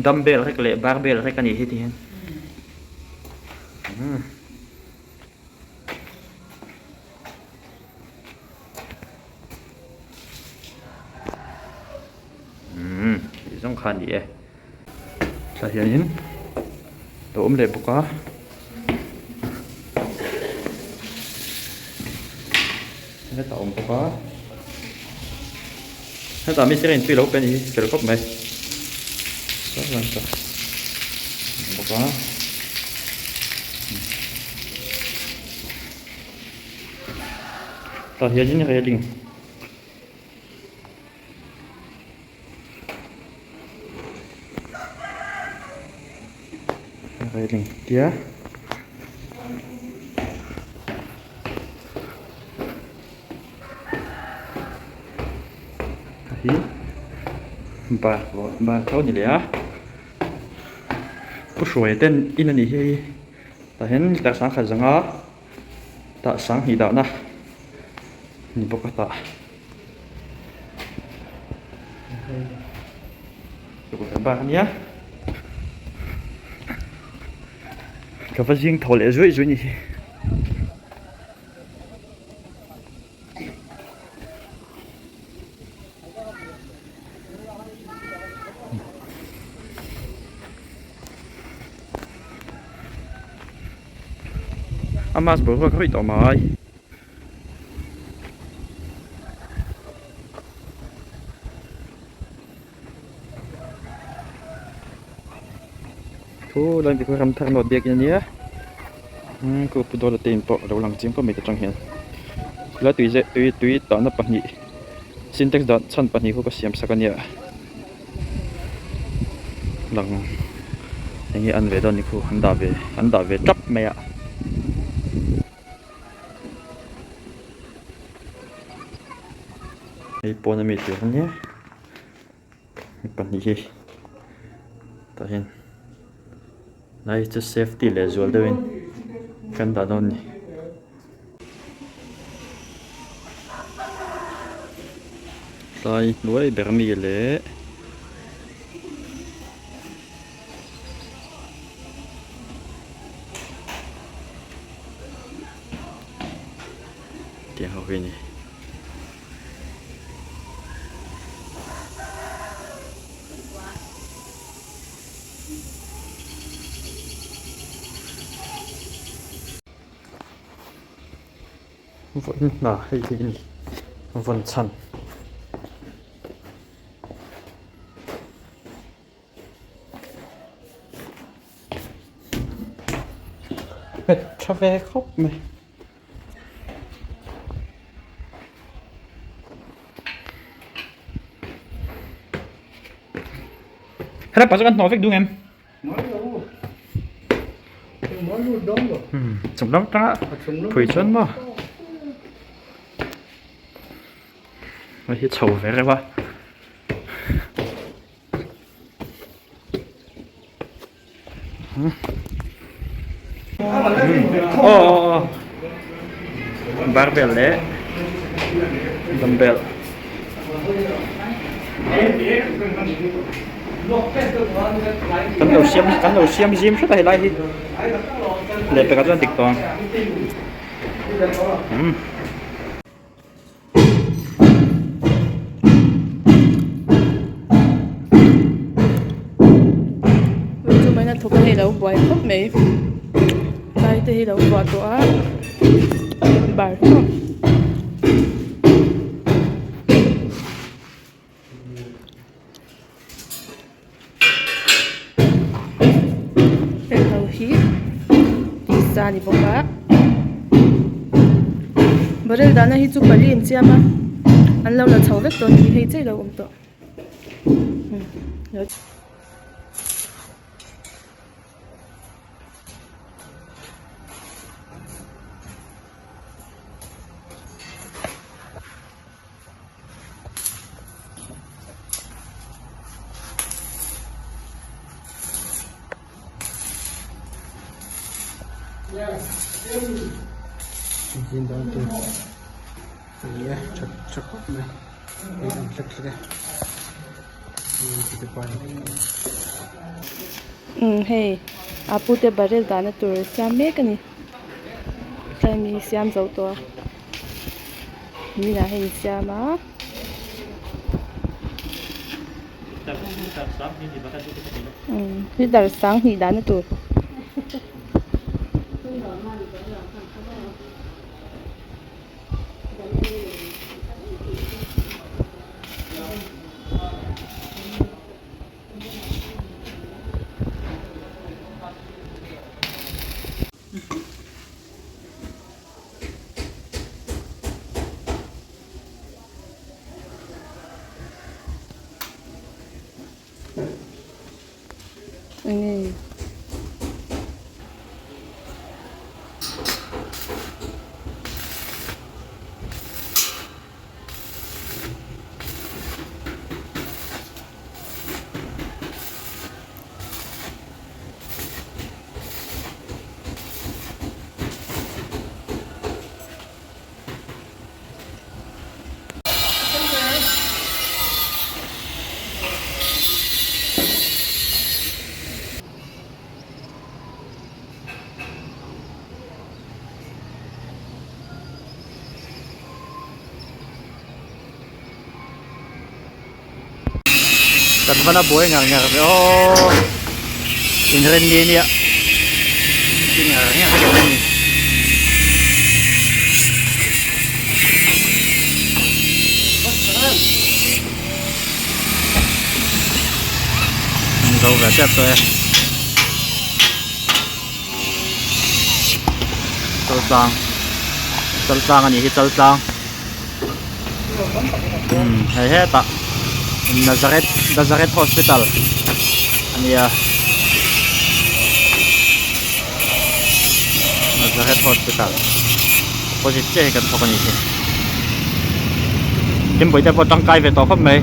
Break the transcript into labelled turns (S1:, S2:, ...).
S1: Dumbbell rek leh barbell rek a nih hi ti hian. Umm tih zawng kha a ni e. Tah hianin a awm leh bawk a. Hetah a awm bawk a. Hetah mi sir intui lo pe a ni hi fel khawp mai. Saw lai tah a awm bawk a. Tah hianin railing. Railing tia hi bar bar tho a ni leh a pu hruaia ten in a nih hi tah hian tlar sangkhat zanga tah sanghnih dahna ni bawk a tah. Bar ania ka va zing thaw leh zuaih zuaih a ni hi. A mask boruak ruih tawh mai. Thu lai te khu ram thar nawt biak in ania umm khu pu dawla te in pawh alo lang chiang khawp mai ta tang hian khulai tui zeh tui tui tahna pahnih sintex dah chhan pahnih khu ka siam sak ania lang enge an ve dawn ni khu an dah ve an dah ve tap mai a. Hei pawn ami tur ania mi pahnih hi tah hian lai chu safety leh zual deuhin kan dah dawn a ni. Tlai hnuai ber ami leh. Tiang ho hi a ni. Vawiin hna hei hi a ni vawn chhan. Nghet tha ve khawp mai. Helai pah chu kan hnawh vek dung em? Chung lam atanga phui chuan maw hei hi chho ve reuh a. Barbell leh dumbbell kan lo siam kan lo siam zim hret a helai hi lehpekah chuan dik tawh ang.
S2: Chu mai na thawk a hei lo buai khawp mai tlai te hi lo vuah tawh a bar hlawm. Heng ho hi tisa a ni bawk a barrel dahna hi chu pali an siam a an lo la chho vek tawh a ni hei chiah a lo awm tawh.
S3: Engtin dawn tur a ni e tha tha khawp mai hei ang hlek hlek e.
S2: Umm hei a pute barrel dahna tur siam mek a ni tlai mi siam zo tawh a niminah hei an siam a. Umm litre 2000 dahna tur. Enge.
S1: Kan va la buai ngar ngar ve aw inrinni ania ti ngar ngar ve a ni. An zo ve tep tawh e. Chaltlang Chaltlang anih hi Chaltlang umm hei hetah Nazareth Nazareth hospital a nia Nazareth hospital opposite chiah hi kan thawk anih hi Kimpuite pawh tangkai ve tawh khawp mai.